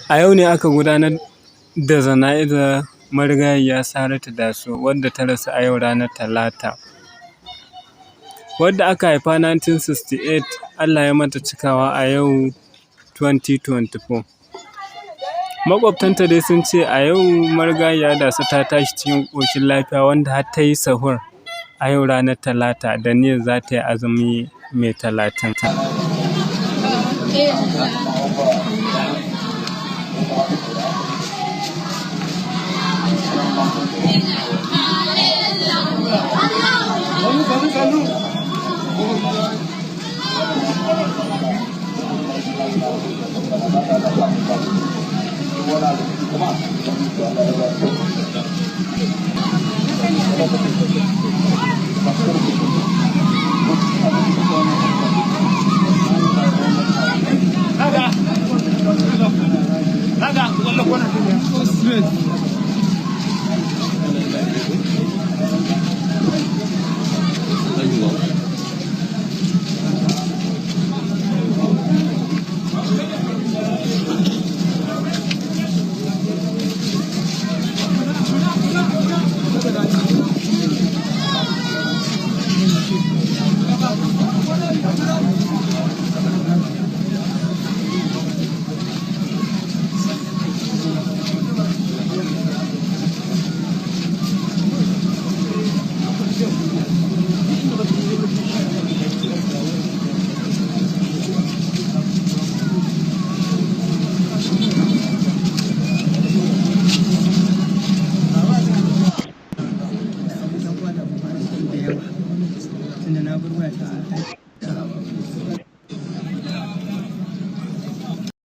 A yau ne aka gudanar da jana'izar marigayiya Saratu Daso wadda ta rasu a yau ranar Talata. Wadda aka haifa 1968, Allah ya mata cikawa a yau 2024. Maƙwabtanta dai sun ce a yau marigayiya Daso ta tashi cikin ƙoshin lafiya, wanda har ta yi sahur a yau ranar Talata da niyyar za ta yi azumi mai 30.